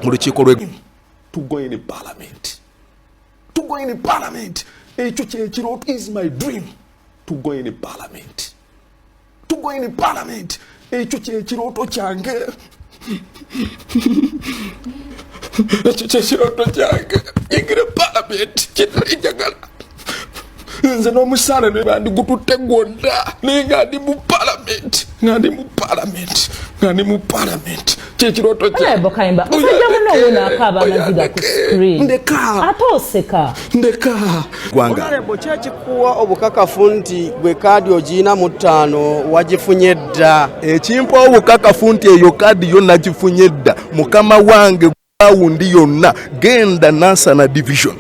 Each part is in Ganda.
Mu lukiiko lwe to go in parliament, to go in parliament, ekyo kyekirooto, is my dream to go in parliament, to go in parliament, ekyo kyekirooto kyange, ekyo kyekirooto kyange, yingire parliament, kinali njagala nze n'omusaala ne bandigututte gwonna, naye nga ndi mu parliament, nga ndi mu parliament, nga ndi mu parliament, kyekirooto. Honorable Kayimba, musajja munno wuno akaaba amaziga ku screen. Ndeka. Ate oseka. Ndeka gwanga. Honorable, ki ekikuwa obukakafu nti gwe kaadi ogiyina mu ttaano wagifunye dda? Ekimpa obukakafu nti eyo kaadi yo nagifunye dda, mukama wange, awundi yonna genda Nansana division,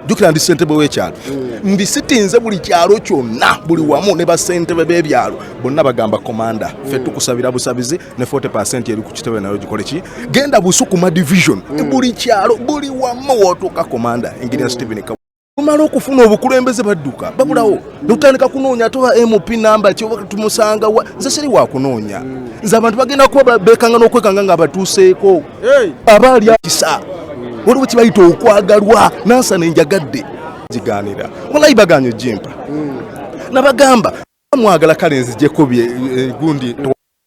jjukira ndi ssentebe w'ekyalo, mbisitinze buli kyalo kyonna, buli wamu ne bassentebe b'ebyalo bonna bagamba, "Commander, ffe tukusabira busabizi ne 40 eri ku kitebe nayo gikole ki." Genda Busukuma division, buli kyalo, buli wamu wootuuka, Commander Engineer Stephen Ka tumala okufuna obukulembeze, badduka babulawo, notandika kunoonya ate oba MP namba ki, oba tumusanga wa. Nze siri wakunoonya, nze abantu bagenda kuba bekanga n'okwekanga nga batuuseeko aba ali akisa. Waliwo kibayita okwagalwa. Nansana enjagadde gigaanira, walayi baganya ojimpa, nabagamba mwagala kale nzijeko gundi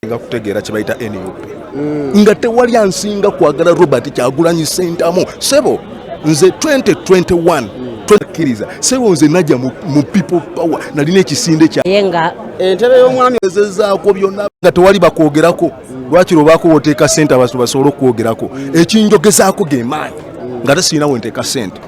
nga kutegeera kibayita NUP, nga tewali ansinga kwagala Robert Kyagulanyi Sentamu. Sebo, nze 2021 twekkiriza, sebo, nze najja mu People Power, nalina ekisinde kya Naye nga entebe y'omwami ezezaako byonna nga tewali bakwogerako. Lwakiri obaako woteeka sente abantu basobole okwogerako? Ekinjogezaako ge maanyi nga te sirina wenteeka sente.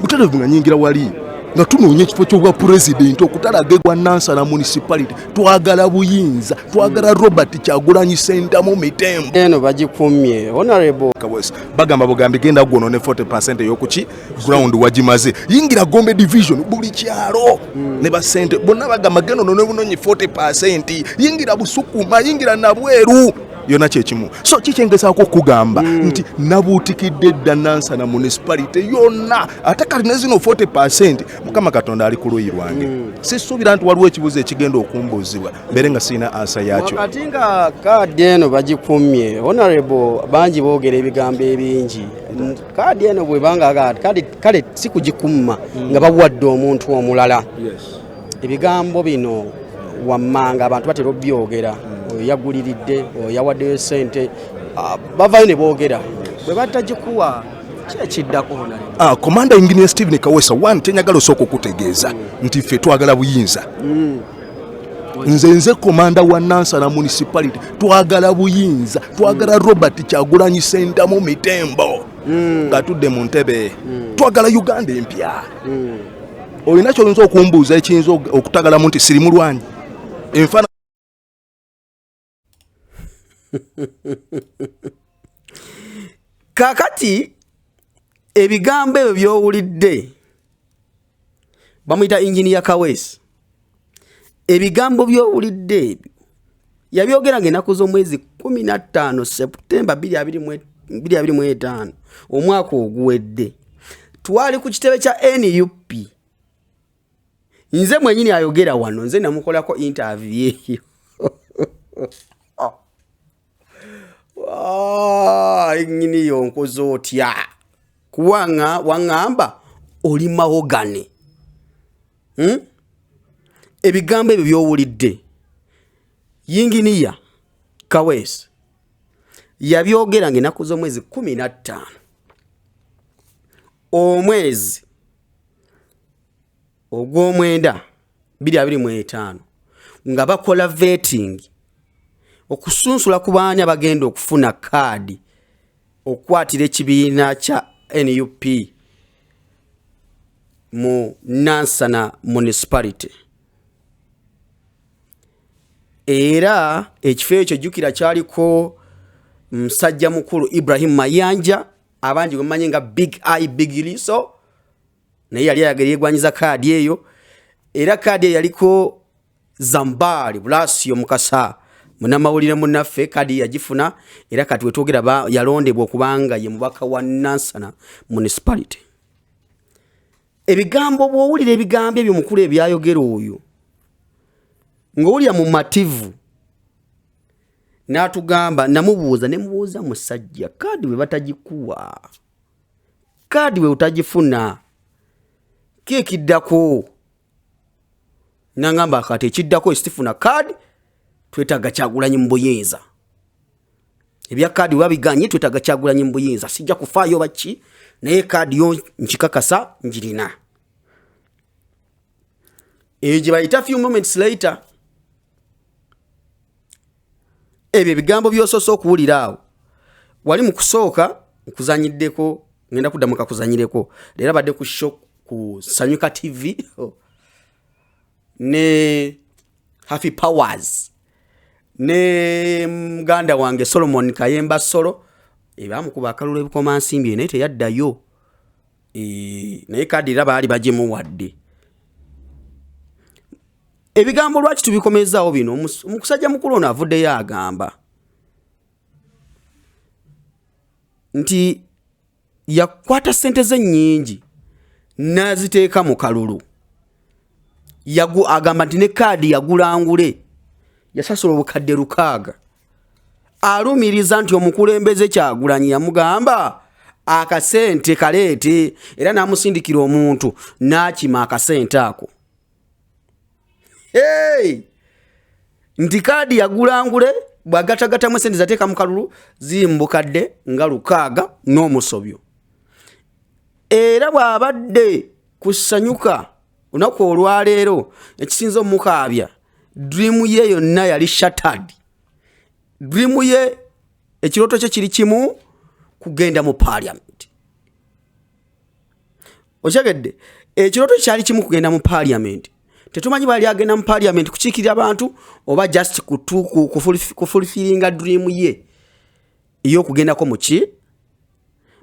Butereevu nga nyingira wali nga tunoonya ekifo ky'obwa pulezidenti okutalaga gwa Nansana Municipality, twagala buyinza, twagala Robert Kyagulanyi Sentamu Mitembo. Eno bagikumye, honorable. Kawesi bagamba bugambi, genda gwono ne 40 eyokuki ground wagimaze, yingira Gombe division, buli kyalo ne basente bonna bagamba, genda ono ne bunonyi 40, yingira Busukuma, yingira Nabweru, yonna kyekimu. So kikyengezaako okugamba nti nabuutikidde dda Nansana Municipality yonna, ate kati ne zino 40, Mukama Katonda ali ku luyi lwange. Sisuubira nti waliwo ekibuzo ekigenda okumbuuzibwa mbeere nga sirina answer yakyo. Wakati nga kaadi eno bagikumye, honorable, bangi boogera ebigambo ebingi. Kaadi eno bwebanga kale, kale si kugikumma nga bawadde omuntu omulala, ebigambo bino wammanga abantu batera obyogera, oyo yaguliridde, oyo yawaddeyo sente, bavayo ne boogera. Bwe batagikuwa, ki ekiddako, honorable? Ah, Commander Engineer Stephen Kawesa, one, kyenyagala osooka okutegeeza nti ffe twagala buyinza. Nze commander wa Nansana Municipality, twagala buyinza, twagala Robert Kyagulanyi Sentamu Mitembo ng'atudde mu ntebe, twagala Uganda empya. Olina kyoyinza okumbuuza ekiyinza okutagalamu nti siri mulwanyi enfaana? Kakati ebigambo ebyo by'owulidde, bamuyita Engineer Kaweesi. Ebigambo by'owulidde ebyo yabyogera nga ennaku z'omwezi 15 Septemba 2025, omwaka oguwedde. Twali ku kitebe kya NUP. Nze mwenyini ayogera wano, nze namukolako interview eyo. Ah, nyini yonkoze otya? Kuwanga waŋŋamba oli mahogany, Ebigambo ebyo by'owulidde, Yinginiya Kaweesi yabyogera ng'ennaku z'omwezi 15 omwezi ogw'omwenda 2025, nga bakola vetting okusunsula ku baani abagenda okufuna kaadi okukwatira ekibiina kya NUP mu Nansana Municipality. Era ekifo ekyo jjukira kyaliko musajja mukulu Ibrahim Mayanja, abangi gwemumanyi nga Big Eye Big Liso, naye yali ayagala yegwanyiza kaadi eyo. Era kaadi eyo yaliko Zambaali Bulasio Mukasa, munamawulire munnaffe, kaadi yagifuna. Era kati wetwogera yalondebwa okubanga ye mubaka wa Nansana Municipality. Ebigambo bw'owulira ebigambo ebyo mukulu ebyayogera oyo, ng'owulira mu mativu. N'atugamba, namubuuza, ne mubuuza, musajja, kaadi bwe batagikuwa, kaadi bwe utagifuna, ki ekiddako? Nangamba kati ekiddako esitifuna kaadi, twetaaga Kyagulanyi mu buyinza. Ebya kaadi wabiganye, twetaaga Kyagulanyi mu buyinza. Sijja kufaayo baki, naye kaadi yo nkikakasa njirina. Eyo gye bayita few moments later. Ebyo ebigambo by'osoose okuwulira awo wali mu kusooka nkuzanyiddeko, ngenda kuddamu kakuzanyireko. Leero abadde ku show ku Sanyuka TV ne Happy Powers ne muganda wange Solomon Kayemba Solo. Bamukuba akalulu ebikomansimbi, naye teyaddayo. Naye kadi era baali bagimuwadde. Ebigambo lwaki tubikomezaawo bino? Omusajja mukulu ono avuddeyo agamba nti yakwata ssente ze nnyingi n'aziteeka mu kalulu. Agamba nti ne kaadi yagulangule, yasasula obukadde 6. Alumiriza nti omukulembeze Kyagulanyi yamugamba akasente kaleete, era n'amusindikira omuntu n'akima akasente ako. Hey! Nti kaadi yagulangule, bw'agatagatamu esente zateeka mu kalulu ziri mu bukadde nga 6 n'omusobyo. Era bw'abadde ku Sanyuka olunaku olwaleero, ekisinza omukaabya, dream ye yonna yali shattered. Dream ye, ekirooto kye kiri kimu, kugenda mu parliament. Okyegedde? Ekirooto kyali kimu, kugenda mu parliament. Tetumanyi bwali agenda mu parliament kukiikirira abantu oba just kufulfiringa dream ye ey'okugendako muki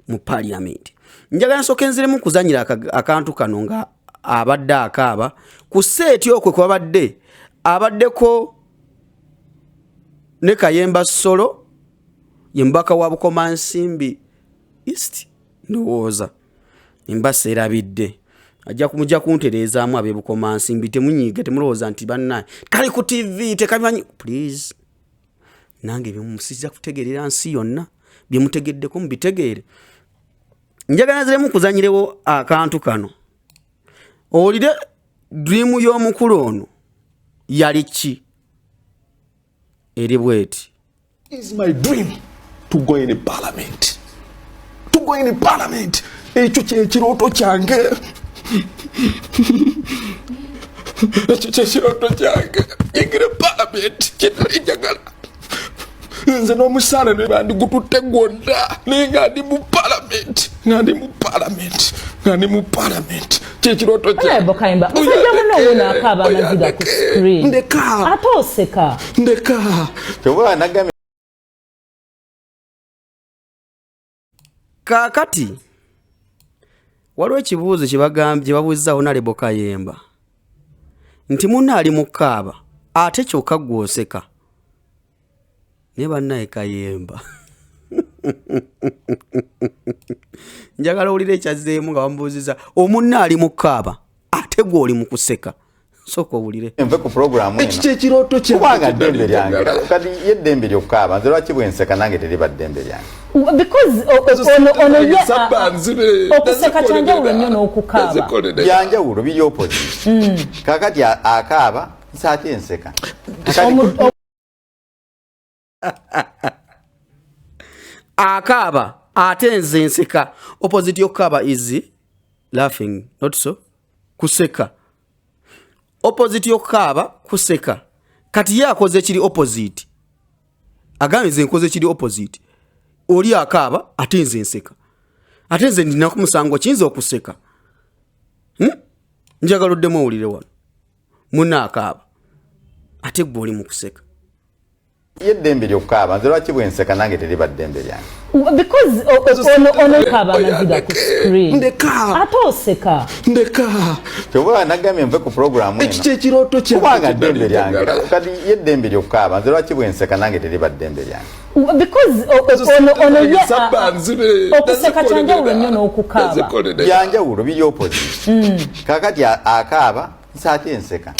mu parliament. Njagala nsooka enziremu kuzanyira akantu kano nga abadde akaaba ku seeti okwe kwabadde abaddeko ne Kayemba Solo, ye mubaka wa Bukomansimbi East, ndowooza mba seerabidde. Ajja kumujja kuntereezaamu ab'e Bukomansimbi. Temunyiiga, temulowooza nti bannaye kali ku TV tekabimanyi. Please, nange byemusijja kutegeerera nsi yonna, byemutegeddeko mubitegeere. Njagala nziremu kuzanyirewo akantu kano owulire dream y'omukulu ono yali ki eri bweti. Is my dream to go in parliament, to go in parliament. Ekyo kyekirooto kyange, ekyo kyekirooto kyange, yingire parliament. Kyenali njagala nze n'omusaala ne bandigututte gwonna, naye nga ndi mu parliament, nga ndi mu parliament, nga ndi mu parliament. Kyekirooto. Honorable Kayemba, musajja muno wuno akaaba amaziga ku screen. Ndeka. Ate oseka. Ndeka. Kyova nagambye. Kaakati waliwo ekibuuzo kye babuuziza Honorable Kayemba nti munno ali mu kaaba ate kyokka ggwe oseka. Naye bannaye Kayemba, njagala owulira ekyazzeemu nga bamubuuziza omunno ali mu kaaba ate gwe oli mu kuseka. Sooka owulire. Nve ku puroguramu Ekyo eno. Kyekirooto kyange. Kubanga ddembe lyange. Kati ye eddembe ly'okukaaba, nze lwaki bwenseka nange teriba ddembe lyange? Because ono ye Saba nzibe. Okuseka kyanjawulo nnyo n'okukaaba. Nazikolera. Byanjawulo, biri opposite. Kakati akaaba, nze ate enseka. Kati Akaaba ate nze nseka. Opposite y'okukaaba is laughing, not so? Kuseka. Opposite y'okukaaba kuseka. Kati ye akoze kiri opposite. Agambye nze nkoze kiri opposite, oli akaaba ate nze nseka. Ate nze ndina ku musango kiyinza okuseka, Njagala oddemu owulire wano, munna akaaba ate gwe oli mu kuseka. Ye eddembe ly'okukaaba, nze lwaki bwenseka nange teriba ddembe lyange? Because ono kaaba amaziga ku screen. Ndeka. Ate oseka. Ndeka. Kyova nagambye nve ku puroguramu Ekyo eno. kyekirooto kyange. Kubanga ddembe lyange. Kati ye eddembe ly'okukaaba, nze lwaki bwenseka nange teriba ddembe lyange? Because ono ye Saba nzibe. okuseka kyanjawulo nnyo n'okukaaba. Nazikolera. Byanjawulo, biri opposite. Kakati akaaba, nze ate enseka.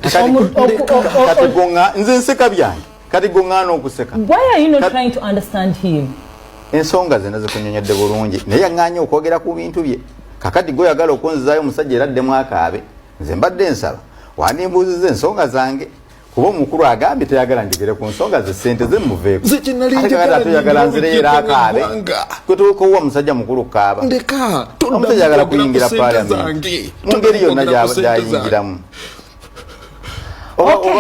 Kati goŋŋa nze nseka byange. Kati gwe ŋŋaana okuseka. Why are you not trying to understand him? Ensonga ze nazikunyonyodde bulungi, naye yaŋŋaanye okwogera ku bintu bye. Kakati gwe oyagala okunzizaayo omusajja era addemu akaabe. Nze mbadde nsaba wandimbuuziza ensonga zange, kuba omukulu agambye teyagala njogere ku nsonga ze, sente ze muveeko. Nze kye nali Ate kakati njagala ate oyagala nnyo nzireyo era olukiiko akaabe. lw'eggwanga. Gwe tukowa musajja mukulu kaaba. Ndeka. Omusajja ayagala kuyingira sente parliament zange. mu ngeri yonna Toddamu kwogera ku sente gyayingiramu. Oba Okay.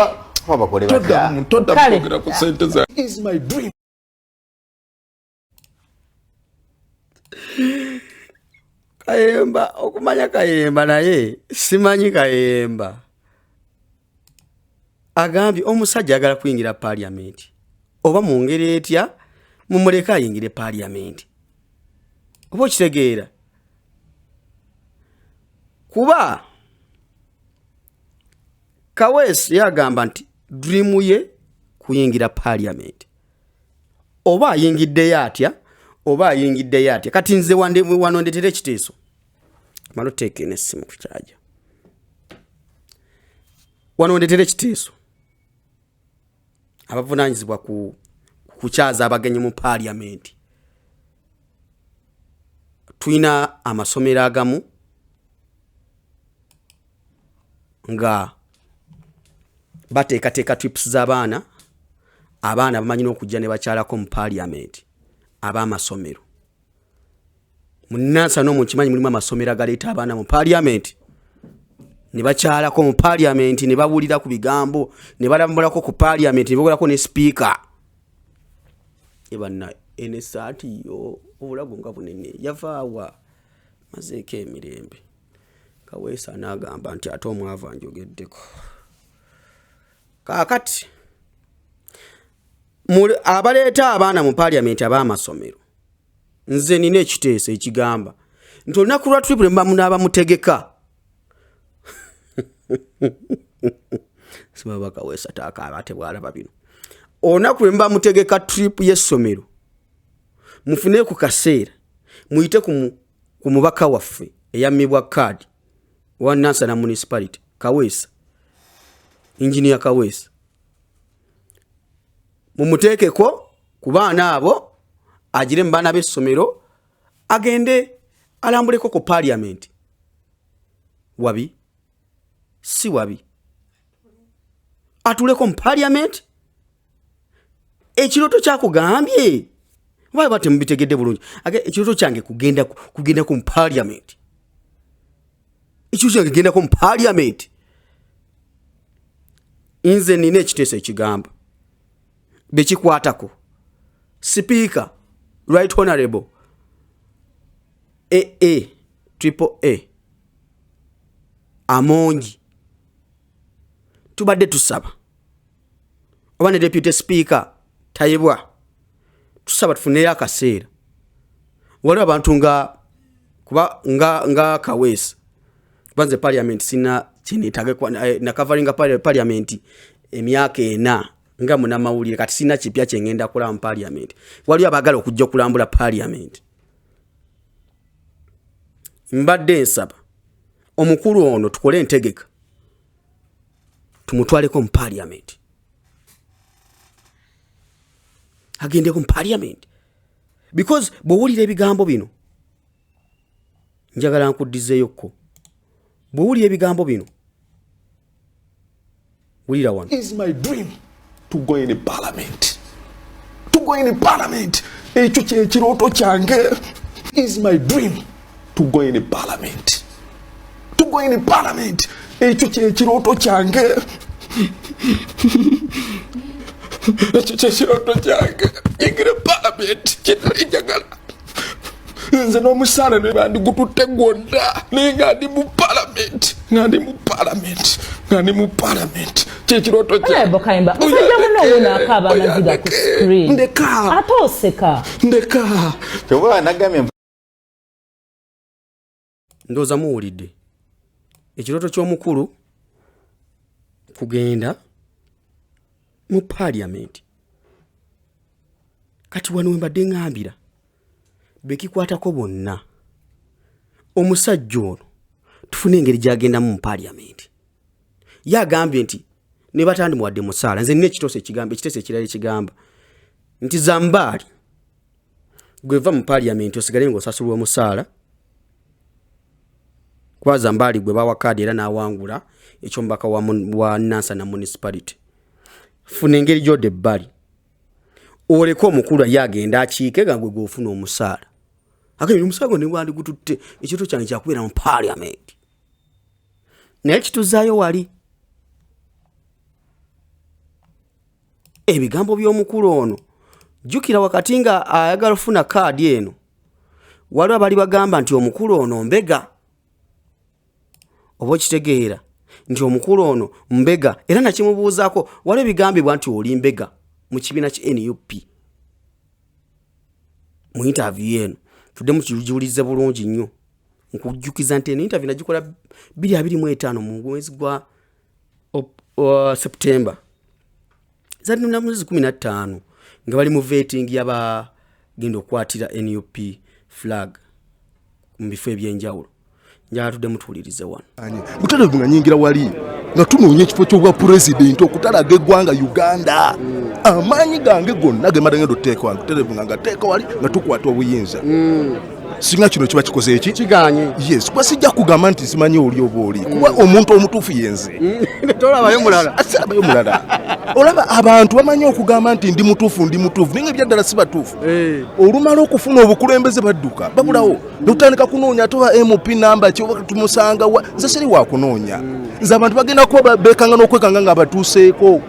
oba bakole batya? Toddamu, toddamu Kale. kwogera ku sente zange. Is my dream. Kayemba, okumanya Kayemba, naye simanyi. Kayemba agambye omusajja ayagala kuyingira paliamenti oba mu ngeri etya, mumuleke ayingire paliamenti. Oba okitegeera, kuba Kaweesi yagamba nti dream ye kuyingira paliamenti, oba ayingiddeyo atya, oba ayingiddeyo atya. Kati nze wano ndetera ekiteeso, mala oteeka eno essimu ku kyaja. Wano ndetera ekiteeso, abavunanyizibwa ku kukyaza abagenyi mu paliamenti. Tulina amasomero agamu nga bateekateeka trips z'abaana. Abaana bamanyi n'okujja ne bakyalako mu paliamenti, ab'amasomero. Munansana omwo nkimanyi mulimu amasomero agaleeta abaana mu paliamenti ne bakyalako mu paliamenti, ne bawulira ku bigambo, ne balambulako ku paliamenti, ne bogerako ne sipiika. Ebanna eno esaati yo obulago nga bunene yavaawa mazeeko emirembe. Kaweesa anaagamba nti ate omwavu anjogeddeko. Kaakati abaleeta abaana mu paliamenti ab'amasomero, nze nina ekiteeso ekigamba nti olunaku lwa trip lwe munaaba mutegeka, sibaba Kaweesa taakaaba ate bwalaba bino, olunaku lwe muba mutegeka trip y'essomero, mufune ku kaseera muyite ku mubaka waffe eyammibwa kaadi wa Nansana Municipality, Kaweesa, Engineer Kaweesa, mumuteekeko ku baana abo, agire mu baana b'essomero, agende alambuleko ku paliamenti. Wabi si wabi, atuleko mu paliamenti. Ekirooto kyakugambye oba ba temubitegedde bulungi. Ekirooto kyange kugendako mu paliamenti, ekirooto kyange kugendako mu paliamenti. Nze nina ekiteeso ekigamba bekikwatako, Sipiika Right Honorable aa Triple A Amongi, tubadde tusaba, oba ne Deputy Speaker Tayebwa, tusaba tufuneyo akaseera. Waliwo abantu nga kuba nga Kaweesa, kuba nze parliament sina kyenetaga, nakavaringa parliament emyaka 4 nga munamawulire. Kati sina kipya kyengenda kulaba mu parliament. Waliwo abaagala okujja okulambula parliament. Mbadde nsaba omukulu ono tukole entegeka tumutwaleko mu parliament, agendeko mu parliament, because bw'owulira ebigambo bino, njagala nkuddizeeyokko, bw'owulira ebigambo bino, wulira wano. Is my dream to go in parliament, to go in parliament. Ekyo kyekirooto kyange. Is my dream to go in parliament, to go in parliament. Ekyo kyekirooto kyange, ekyo kyekirooto kyange, yingira parliament. Kyenali njagala, nze n'omusaala ne bandigututte gwonna, naye nga ndi mu parliament, nga ndi mu parliament, nga ndi mu parliament. Kyekirooto. Honorable Kayemba, musajja muno wuno akaaba amaziga ku screen. Ndeka. Ate oseka. Ndeka. Kyova nagambye. Ndowooza muwulidde ekirooto ky'omukulu kugenda mu paliamenti. Kati wano wembadde ŋŋambira bekikwatako bonna, omusajja ono tufune engeri gy'agendamu mu paliamenti. Ye agambye nti Ne batandimuwadde musaala. Nze nina ekitoosa ekigambo, ekiteeso ekirala ekigamba nti Zambaali gweva mu parliament osigale ng'osasulwa omusaala, kuba Zambaali gwe bawa kaadi era n'awangula eky'omubaka wa Nansana municipality. Funa engeri gy'odda ebbali oleke omukulu ye agenda akiike nga gwe gw'ofuna omusaala. Agambye omusaala gwo ne bwandigututte, ekirooto kyange kyakubeera mu parliament. Naye kituzaayo wali ebigambo by'omukulu ono. Jjukira wakati nga ayagala ofuna kaadi eno, waliwo abali bagamba nti omukulu ono mbega, oba okitegeera nti omukulu ono mbega, era nakimubuuzaako. Waliwo ebigambibwa nti oli mbega mu kibiina ki NUP. Mu interview eno tuddemu tugiwulirize bulungi nnyo. Nkujjukiza nti eno interview nagikola 2025 mu mwezi gwa September, zali mwezi 15, nga bali mu vetting y'abagenda okukwatira NUP flag mu bifo ebyenjawulo. Njagala tuddemu tuwulirize wano. Butereevu nga nyingira wali nga tunoonya ekifo ky'obwa pulezidenti okutalaga eggwanga Uganda, amaanyi gange gonna ge mbadde ngenda otuteeka wano, butereevu nga ngateeka wali nga tukwata obuyinza. Singa kino kiba kikoze eki kiganye. Yes, kuba sijja kugamba nti simanyi oli oba oli, kuba omuntu omutuufu yenze. Tolabayo mulala. Asirabayo mulala. Olaba abantu bamanyi okugamba nti ndi mutuufu, ndi mutuufu, naye nga ebyaddala si batuufu. Olumala okufuna obukulembeze badduka babulawo, notandika kunoonya ate oba MP namba ki, oba tumusanga wa. Nze siri wakunoonya. Nze abantu bagenda kuba bekanga n'okwekanga nga batuuseeko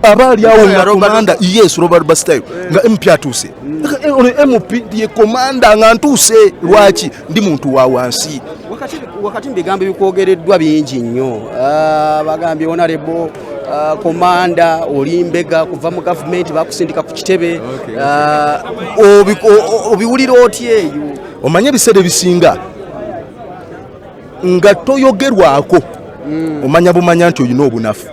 aba ali awo nga komanda. Yes, Robert Bastayo nga MP atuuse. Ono MP ye komanda nga ntuuse. Lwaki ndi muntu wa wansi? Wakati mu bigambo ebikwogereddwa bingi nnyo, bagambye honorable komanda oli mbega kuva mu gavumenti bakusindika ku kitebe. Obiwulira otya eyo? Omanye ebiseera ebisinga nga toyogerwako, omanya bumanya nti olina obunafu.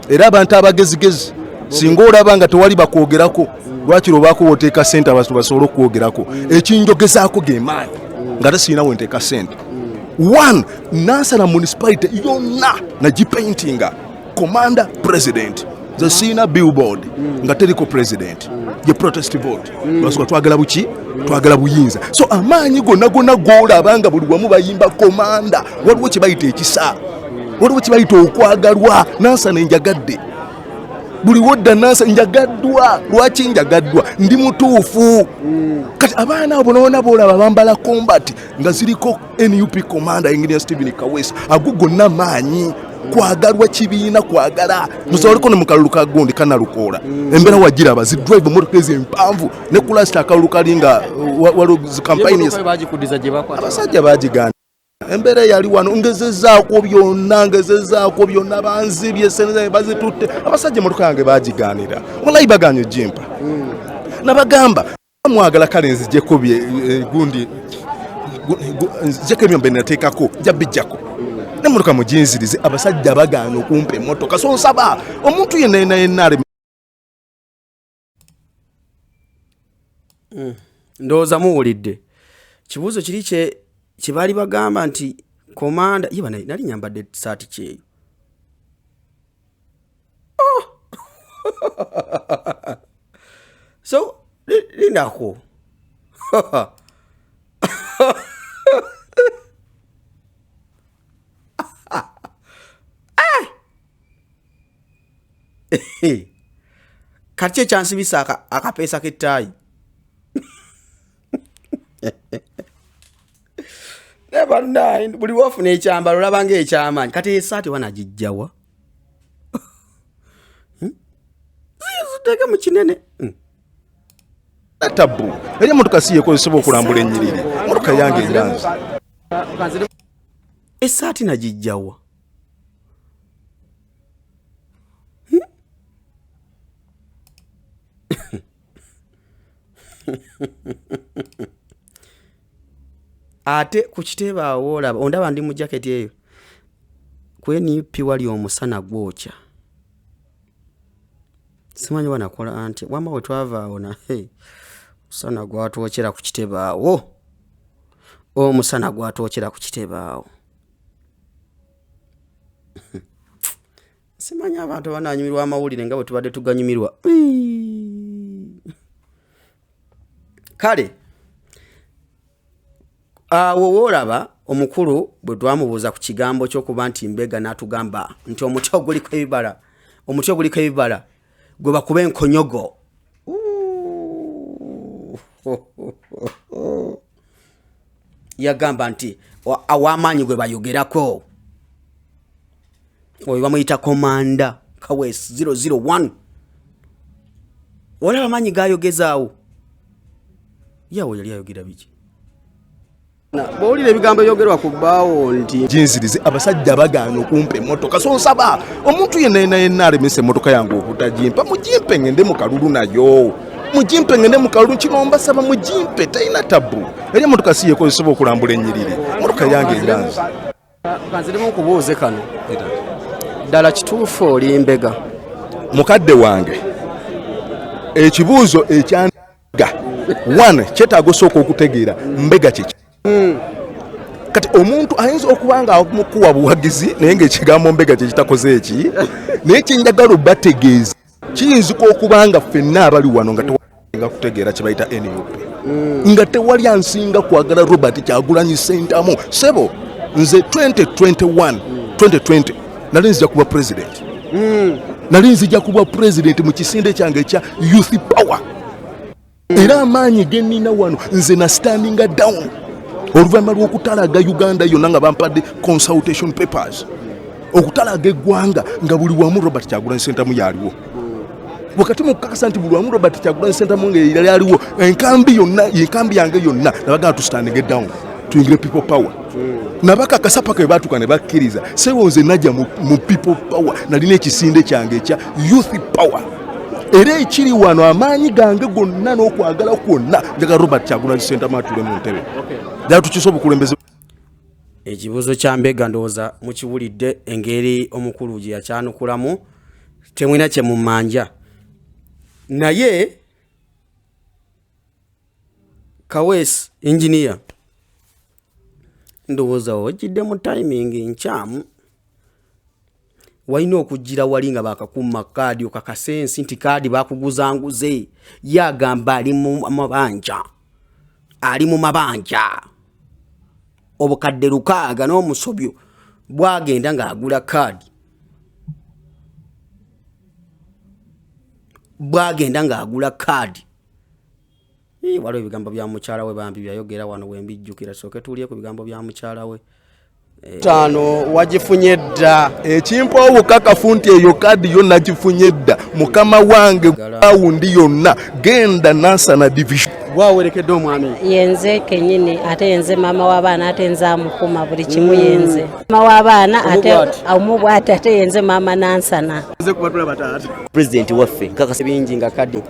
Era abantu abagezigezi, singa olaba nga tewali bakwogerako, lwakiri obaako woteeka sente abantu basobole okwogerako. Ekinjogezaako ge maanyi nga te sirina wenteeka sente. One, Nansana municipality yonna nagipaintinga commander president. Nze sirina billboard nga teriko president, ye protest vote. Lwasooka twagala buki? Twagala buyinza. So amaanyi gonna gonna golaba nga buli wamu bayimba komanda, waliwo kye bayita ekisa, waliwo kye bayita okwagalwa. Nansana enjagadde buli wodda, Nansa njagaddwa. Lwaki njagaddwa? Ndi mutuufu. Kati abaana abo bonaona bolaba bambala combat nga ziriko NUP commander engineer Stephen Kawesa, ago gonna maanyi, kwagalwa kibiina, kwagala musoboliko ne mukalulu ka gundi kanalukoola. Embeera wagiraba, zidrive motoka ezo empanvu ne kulasita akalulu kali nga waliwo zikampayini. Bagikudiza gye bakwata. Abasajja bagiganda. Embeera eyali wano, ngezezaako byonna, ngezezaako byonna, banzibye sente zange, bazitutte abasajja. Emotoka yange bagiganira, walayi baganye ogimpa. Nabagamba mwagala kale nzijeko gundi nzijeko ebyombe nateekako, nja bijjako nemotoka muginzirize. Abasajja bagaana okumpa emotoka. So nsaba omuntu yenna yenna yenna ale Ndowooza muwulidde kibuuzo kiri kye baali bagamba nti komanda ye bana nali nyambadde saati kyeyo. Oh! So lindako. Eh! Kati ekyansibisa akapeesa k'ettaayi naye buli wofuna ekyambalo olaba nga ekyamaanyi. Kati esaati wanagijjawa ziteeke mu kinene. Tabu eri emotoka si yekozesebwa okulambula ennyiriri. Emotoka yange enganzi. Esaati nagijjawa? Ate ku kiteebe awo olaba ondaba ndi mu jaketi eyo kwenipi, wali omusana gwokya, simanyi wanakola anti wamba we twava awo naye omusana gwatwokyera ku kitebe awo, omusana gwatwokyera ku kitebe awo. Simanyi abantu bananyumirwa amawulire nga bwe tubadde tuganyumirwa. Kale awo woolaba omukulu bwe twamubuuza ku kigambo ky'okuba nti mbega, n'atugamba nti omuti oguliko ebibala, omuti oguliko ebibala gwe bakuba enkonyogo. Yagamba nti aw'amaanyi gwe bayogerako oyo bamuyita Komanda Kawes 001. Olaba amaanyi gayogezaawo yawo, yali ayogera biki? Bwowulira ebigambo ebyogerwa ku bbaawo nti Ginzirize, abasajja bagaana okumpa emmotoka, so nsaba omuntu yenna yenna yenna alemesa emmotoka yange obutagimpa, mugimpe ngende mu kalulu nayo, mugimpe ngende mu kalulu. Kino mbasaba mugimpe, talina tabu eri emmotoka, si yekozesebwa okulambula ennyiriri, emmotoka yange enganzi. Kanziremu nkubuuze kano, ddala kituufu oli mbega? Mukadde wange, ekibuuzo ekyanga one kyetaaga osooka okutegeera mbega kiki. Kati omuntu ayinza okuba nga amukuwa buwagizi, naye ngaekigambo mbega kyekitakoze eki, naye kyenjagala obategeeza, kiyinzika okuba nga ffenna abali wano nga tewalinga kutegeera kye bayita NUP, nga tewali ansinga kwagala Robert Kyagulanyi Sentamu. Sebo, nze 2021, 2020 nali nzija kuba president, nali nzija kuba president mu kisinde kyange ekya Youth Power, era amaanyi genina wano nze na standinga down oluvannyuma lw'okutalaga Uganda yonna nga bampadde consultation papers, okutalaga eggwanga nga buli wamu Robert Kyagulanyi Sentamu yaliwo. Wakati mu kukakasa nti buli wamu Robert Kyagulanyi Sentamu nga yali aliwo, enkambi yonna, enkambi yange yonna, nabagamba tustandinge down tuyingire People Power. Nabakakasa paka bwe batuuka ne bakkiriza. Sebo, nze najja mu People Power, nalina ekisinde kyange ekya Youth Power, era ekiri wano, amaanyi gange gonna n'okwagala kwonna njagala Robert Kyagulanyi Sentamu atule mu ntebe, ddala tukise obukulembeze. Ekibuuzo kya mbega ndowooza mukiwulidde engeri omukulu gye yakyanukulamu, temwina kye mumanja. Naye Kaweesi engineer, ndowooza ojjidde mu timing nkyamu. Walina okujjira wali nga bakakumma kaadi, okakase ensi nti kaadi bakuguza nguze. Ye agamba ali mu mabanja, ali mu mabanja obukadde 600 n'omusobyo bwagenda ng'agula kaadi, bwagenda ng'agula kaadi. Waliwo ebigambo bya mukyala we bambi byayogera wano wembijjukira, sooke tuwulire ku bigambo bya mukyala we. Taano wagifunye dda? Ekimpa obukakafu nti eyo kaadi yo nagifunye dda, mukama wange, awundi yonna genda Nansana Division. Gwawerekedde omwami? Yenze kenyini, ate yenze maama w'abaana, ate nze amukuma buli kimu, yenze maama w'abaana, ate omu bwati, ate yenze maama Nansana. Nze kuba tulaba taata. Pulezidenti waffe nkakasa. Bingi nga kadi.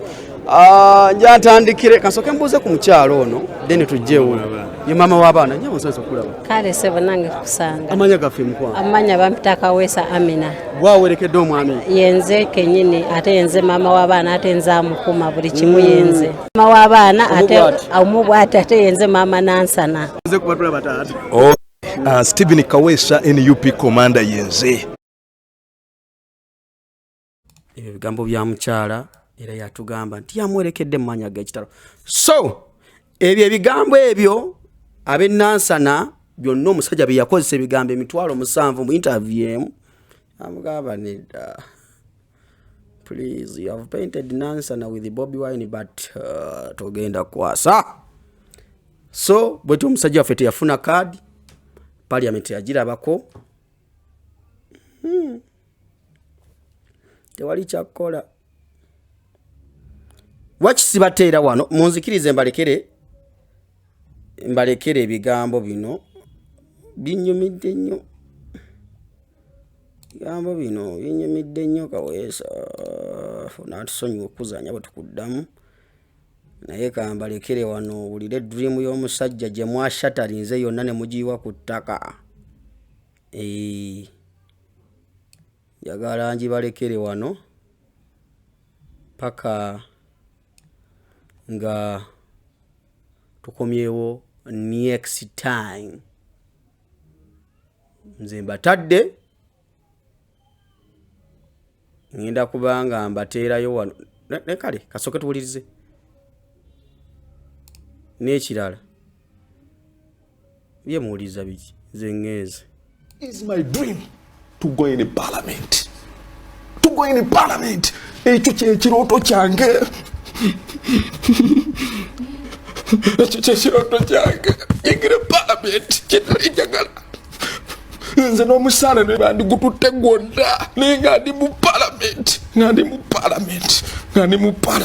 Nja ntandikire, kansooke mbuuze ku mukyalo ono, then tujjeewo. Ye maama w'abaana. Nja musoose okulaba. Kale sebo, nange kusanga. Amanya gaffe, mukwano? Amanya bampita Kaweesa Amina. Gwawerekedde omwami? Yenze kenyini, ate yenze maama w'abaana, ate nze amukuma buli kimu, yenze maama w'abaana, ate omu bwati, ate yenze maama Nansana. Nze kuba tulaba taata. Stephen Kaweesa, NUP commander, yenze. Ebyo bigambo bya mukyala, era yatugamba nti yamwerekedde mu maanyi ag'ekitalo. So ebyo ebigambo ebyo ab'enansana byonna omusajja bye yakozesa, ebigambo 70,000 mu interview emu, amugamba nedda, please, you have painted Nansana with Bobi Wine, but togenda kukwasa. So bwetyo omusajja waffe teyafuna kaadi, parliament yagirabako. Tewali kyakkola, wakisibateera wano. Munzikirize mbalekere ebigambo bino, binyumidde nnyo, ebigambo bino binyumidde nnyo. Kaweesa onatusonyiwa okuzanya bwe tukuddamu, naye kambalekere wano owulire dream y'omusajja gye mwashatarinze yonna ne mugiyiwa ku ttaka. Njagala ngibalekere wano paka nga tukomyewo next time. Nze mbatadde. Ngenda kubanga mbateerayo wano. Ne kale kasooke tuwulirize n'ekirala bye muwuliriza biki. Nze ŋŋenze. Is my dream to go in parliament, to go in parliament. Ekyo kyekirooto kyange, ekyo kyekirooto kyange, yingire parliament. Kyenali njagala nze n'omusaala ne bandigututte gwonna, naye nga ndi mu parliament, nga ndi mu parliament, nga ndi mu parliament.